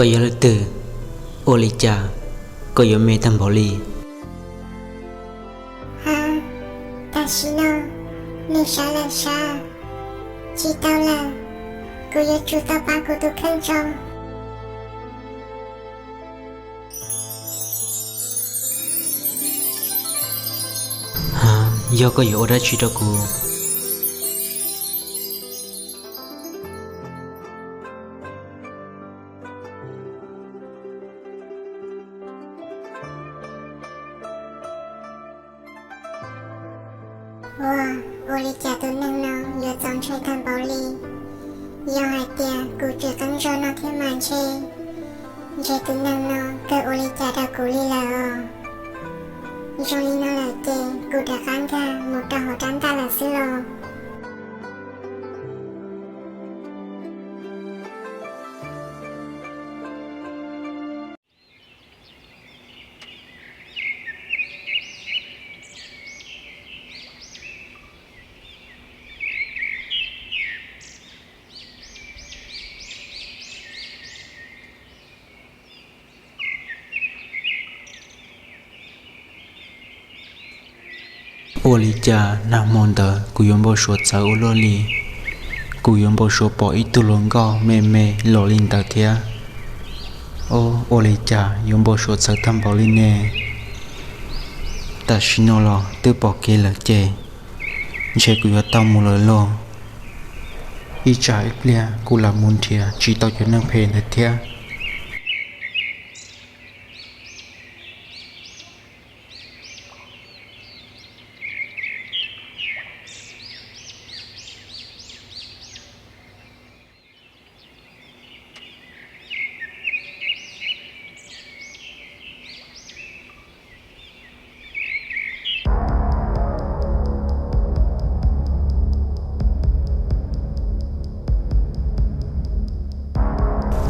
Koj yog leej twg? Ua li cas koj yuav me tag npaum li? Ha, tam sim no nws sawv lawm sav, tsis tau lawm, kuv yuav tsum tau pab kuv tus kheej tso. Ha, yog koj yuav ua dab tsi rau kuv? Ua, ua li cas tus neeg no yuav txaus ntshai tag npaum li? Yog hais tias kuv tsis qeeb zog no thiab mas ntshe, ntshe tus neeg no kawg ua li cas rau kuv li lawm os. Zoo li no lawm ces kuv rov qab nkag mus rau hauv rab ntaj lawm xwb los. Ua li cas nag hmo ntawd kuv yuav npau suav txawv ua luaj li? Kuv yuav npau suav pom ib tug hluas nkauj me me los li ntawd thiab. Ob, ua li cas yuav npau suav txawv tag npaum li ne? Tam sim no los twb pom kev lawm ces ntshe kuv yuav tau mus lawm lauj. Ib tsam ib pliag kuv lam mus nrhiav tsis tau cov neeg phem ntawd thiab.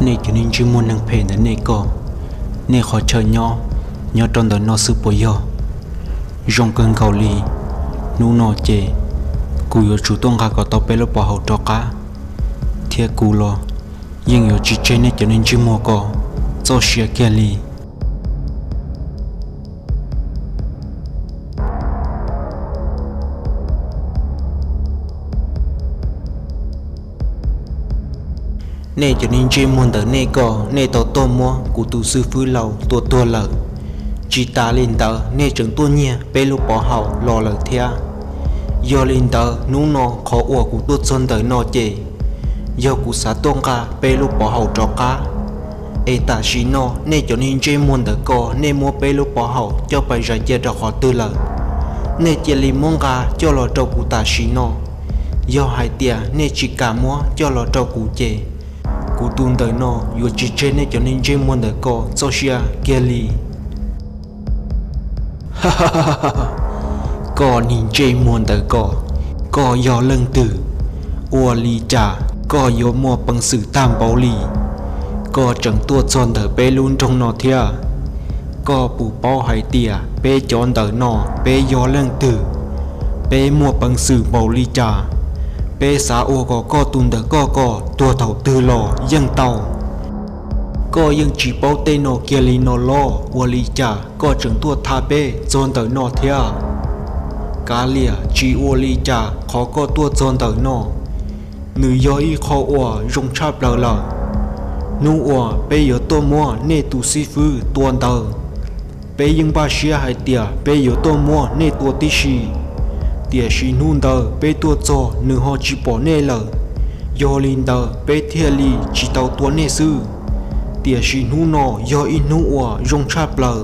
Nej cov neeg ntsej muag neeg phem ntawm nej ko, nej qhov chaw nyob, nyob rau ntawm no xwb puas yog? Zoo kawg nkaus li. Hnub no ces kuv yuav tsum tuaj nqa kom tau peb lub pov haum rov qab, thiab kuv los yeej yuav tsis tseg nej cov neeg ntsej muag ko txoj sia kiag li. Nej cov neeg ntsej muag ntawm nej ko, nej tau tuaj muab kuv tus xib fwb laus tua tuag lawm. Tsis tas li ntawd nej tseem tuaj nyiag peb lub pov haum los lawm thiab. Yog li ntawd hnub no qhov uas kuv tuaj txog ntawm no ces yog kuv xav tuaj nqa peb lub pov haum rov qab. Es tam sim no nej cov neeg ntsej muag ntawm ko nej muab peb lub pov haum coj pais zais cia rau qhov twg lawm? Nej cia li muab nqa coj los rau kuv tam sim no. Yog hais tias nej tsis kam muab coj los rau kuv ces kuv tus ntawm no yuav tsis tseg nej cov neeg ntsej muag ntawm ko txoj sia kiag li. Koj neeg ntsej muag ntawm ko, koj yog leej twg? Ua li cas koj yuav muaj peev xwm tag npaum li? Koj tseem tuaj txog ntawm peb lub nroog no thiab. Koj puas paub hais tias peb cov ntawm no peb yog leej twg? Peb muaj peev xwm npaum li cas? Peb xav ua kom koj tus ntawm koj ko tuag thaum twg los yeej tau. Koj yeej tsis paub tej no kiag li no los? Ua li cas koj tseem tuaj thab peb txog ntawm no thiab? Kav liam, tsis ua li cas, qhov koj tuaj txog ntawm no, nws yog ib qho uas zoo tshaj plaws lawm. Hnub uas peb yuav tuaj muab nej tus xib fwb tua ntawd, peb yeej npaj siab hais tias peb yuav tuaj muab nej tua tib si. Tiam sis hnub ntawd peb tuaj txog nws ho tsis pom nej lawm, yog li ntawd peb thiaj li tsis tau tua nej xwb. Tiam sis hnub no yog ib hnub uas zoo tshaj plaws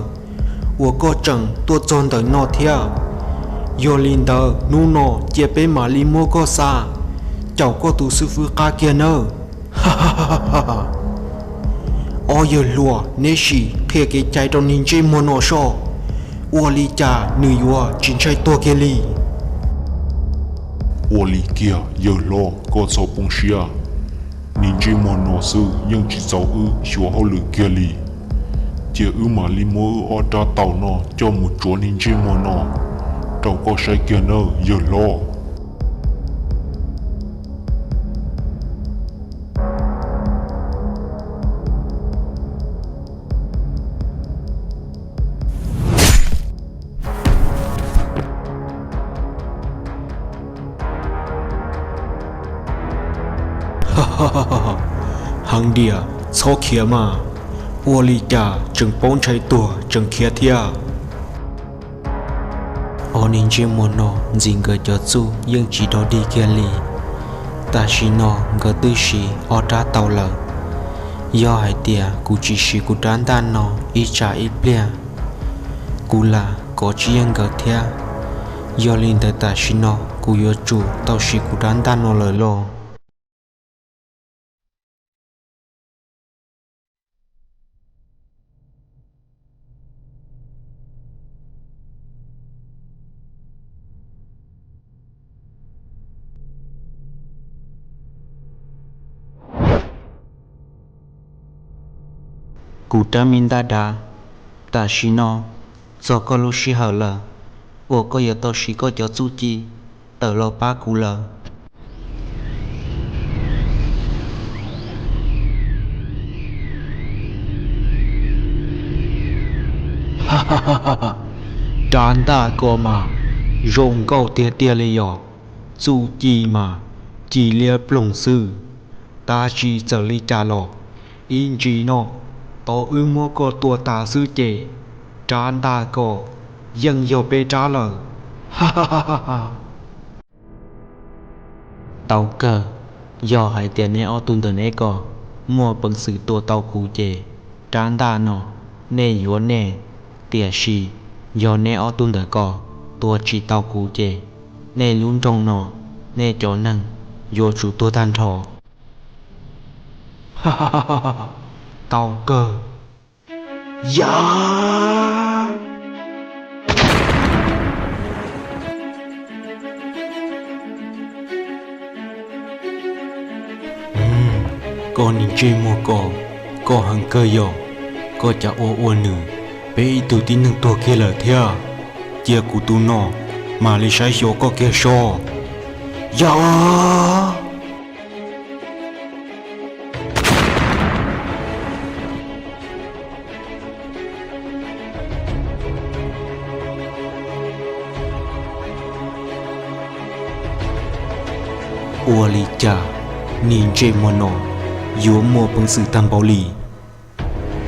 uas koj tseem tuaj txog ntawm no thiab. Yog li ntawd hnub no cia peb mam li muab koj xa caum koj tus xib fwb qab kiag nawb. Ob yawg hluas, neb sim qhia kev cai rau neeg ntsej muag no soj, ua li cas nws yuav tsis ntshai tuag kiag li. Ua li kiag yawg hlob, koj txhob poob siab. Neeg ntsej muag no xwb yeej tsis txaus wb xyuas hauj lwm kiag li. Cia wb mam li muab wb ob rab taus no coj mus tsuav neeg ntsej muag no rau koj saib kiag nawb yawg hlob. Heev diam, txhob khiav mas. Ua li cas tseem paub ntshai tuag tseem khiav thiab? Ob neeg ntsej muag no ntxim nkawd cov txuj yeej tsis dog dig kiag li. Tam sim no nkawd twb siv ob rab tau lawm. Yog hais tias kuv tsis siv kuv rab ntaj no ib tsam ib pliag, kuv lam kov tsis yeej nkawd thiab. Yog li ntawd tam sim no kuv yuav tsum tau siv kuv rab ntaj no lawm lauj. Kuv rab me ntaj dav, tam sim no txog koj lub sij hawm lawm uas koj yuav tau siv koj cov txuj ci tawm los pab kuv lawm. Rab ntaj ko mas zoo nkauj tiag tiag li yog, txuj ci mas ci liab ploog xwb. Tab sis txawm li cas los ib ntsis no tau wb muab koj tua tas xwb ces rab ntaj ko yeej yog peb rab lawm. Tau kawg, yog hais tias neb ob tug ntawm neb ko muaj peev xwm tua tau kuv ces rab ntaj no nej yuav nej, tiam sis yog neb ob tug ntawm ko tua tsis tau kuv ces nej lub nroog no nej cov neeg yuav tsum tuag tag nrho. Tau kawg. Ya! Koj niag ntsej muag ko, koj heev kawg yog, koj cas ua ua nws, peb ib tug tib neeg tuag kiag lawm thiab. Cia kuv tus no mam li saib xyuas koj kiag so. Ya! Ua li cas niag ntsej muag no yuav muaj peev xwm tag npaum li?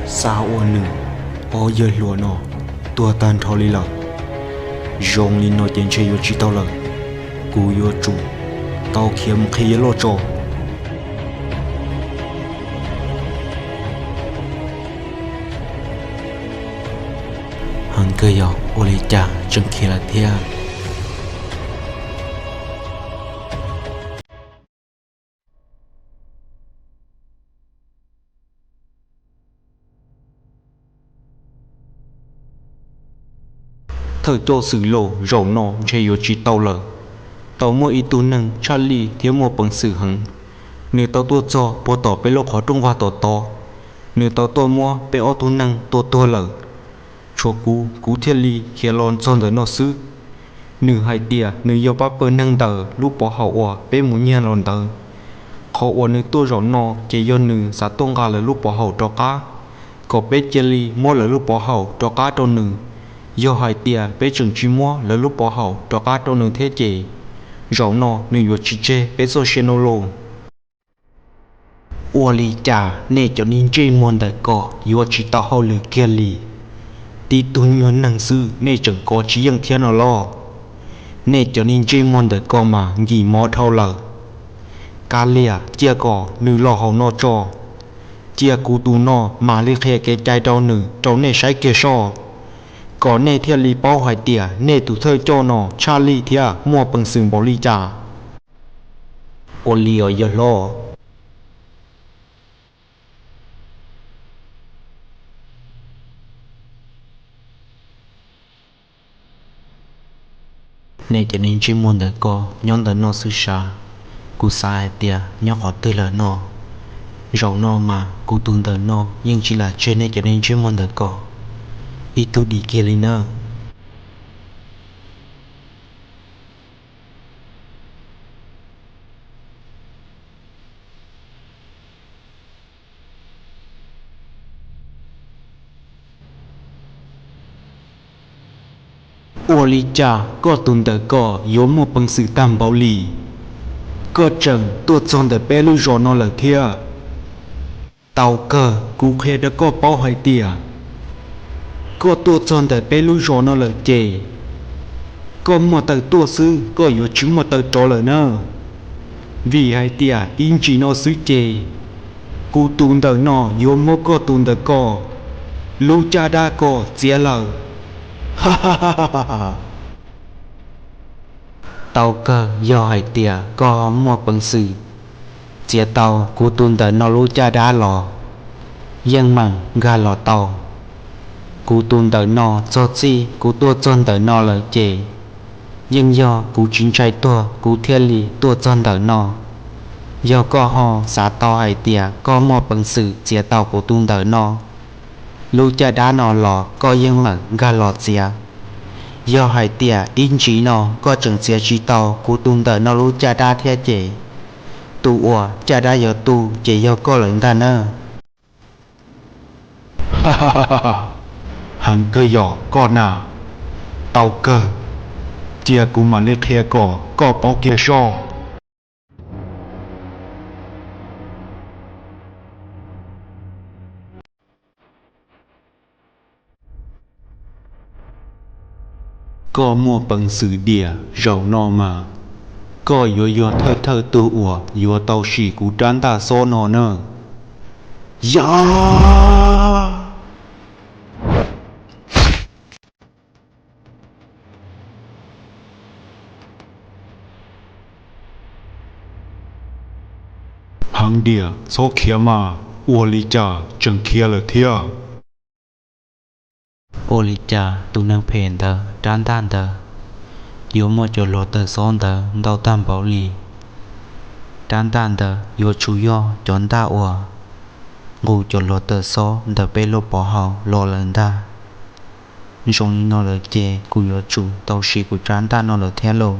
Xav ua nws ob yawg hluas no tuag tag nrho li lawm. Zoo li no ces ntshe yuav tsis tau lawm. Kuv yuav tsum tau khiav mus qhia yawg loj tso. Heev kawg yog, ua li cas tseem khiav lawm thiab? Thawj coj xwm laus, zaum no ntshe yuav tsis tau lawm. Tau muaj ib tug neeg tshaj lij thiab muaj peev xwm heev, nws tau tuaj txog puag tom peb lub qhov rooj vag tom tod. Nws tau tuaj muab peb ob tug neeg tua tuag lawm. Tshuav kuv, kuv thiaj li khiav los txog ntawm no xwb. Nws hais tias nws yog pab pawg neeg ntawm lub pov haum uas peb mus nyiag los ntawd. Qhov uas nws tuaj zaum no ces yog nws xav tuaj nqa lawv lub pov haum rov qab, kom peb cia li muab lawv lub pov haum rov qab rau nws. Yog hais tias peb tseem tsis muab lawv lub pov haum rov qab rau nws thiab ces, zaum no nws yuav tsis tseg peb txoj sia no lauj. Ua li cas nej cov niag ntsej muag ntawm ko yuav tsis tau hauj lwm kiag li? Tib tug nyuag neeg xwb nej tseem kov tsis yeej thiab no los? Nej cov niag ntsej muag ntawm ko mas nkim mov dhau lawm. Kav liam, cia kom nws los hauv no tso. Cia kuv tus no mam li qhia kev cai rau nws rau nej saib kiag soj, kom nej thiaj li paub hais tias nej tus thawj coj no tshaj lij thiab muaj peev xwm npaum li cas. Ua li os yawg hlob. Nej cov niag ntsej muag ntawm ko nyob ntawm no xwb sav, kuv xav hais tias nyob qhov twg lawm no. Zaum no mas kuv tus ntawm no yeej tsis lam tseg nej cov niag ntsej muag ntawm ko ib tug dim kiag li nawb. Ua li cas koj tus ntawm ko yuav muaj peev xwm tag npaum li? Koj tseem tuaj txog ntawm peb lub zos no lawm thiab. Tau kawg, kuv qhia rau koj paub hais tias koj tuaj txog ntawm peb lub zos no lawm ces koj muaj taw tuaj xwb, koj yuav tsis muaj taw rov lawm na. Vim hais tias ib ntsis no xwb ces kuv tus ntawm no yuav muab koj tus ntawm ko lub caj dab ko txiav lawm. Tau kawg, yog hais tias koj muaj peev xwm txiav tau kuv tus ntawm no lub caj dab los, yeej meem nkag los tau. Kuv tus ntawm no txog txij kuv tuaj txog ntawm no lawm ces yeej yog kuv tsis ntshai tuag kuv thiaj li tuaj txog ntawm no. Yog koj ho xav tau hais tias koj muaj peev xwm txiav tau kuv tus ntawm no lub caj dab no los koj yeej meem nkag los txiav. Yog hais tias ib ntsis no koj tseem txiav tsis tau kuv tus ntawm no lub caj dab thiab ces tus uas caj dab yuav tu ces yog koj lawm ntag na. Heev kawg yog koj na. Tau kawg, cia kuv mam li qhia kom koj paub kiag soj. Koj muaj peev xwm diam zaum no mas koj yuav yog thawj thawj tug uas yuav tau sim kuv rab ntaj xob no na. Yog heev diam, txhob khiav mas, ua li cas tseem khiav lawm thiab? Ua li cas tus neeg phem ntawd rab ntaj ntawd yuav muaj cov hluav taws xob ntawd ntau tag npaum li? Rab ntaj ntawd yuav tsum yog cov ntaj uas nqus cov hluav taws xob ntawm peb lub pov haum los lawm ntag. Zoo li no lawm ces kuv yuav tsum tau siv kuv rab ntaj no lawm thiab lauj.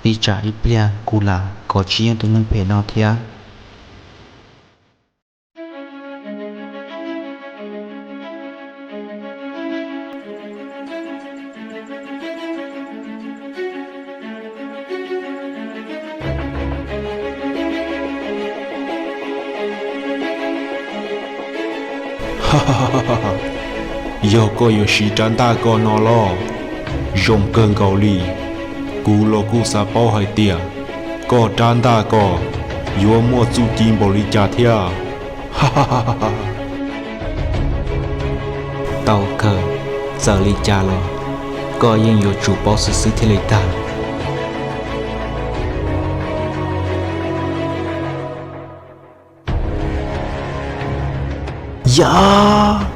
Ib tsam ib pliag kuv lam kov tsis yeej tus neeg phem no thiab. Yog koj yuav siv rab ntaj ko no los, zoo kawg nkaus li. Kuv los kuj xav paub hais tias koj rab ntaj ko yuav muaj txuj ci npaum li cas thiab. Tau kawg, txawm li cas los koj yeej yuav tsum paub xwb xwb thiaj li tag. Yog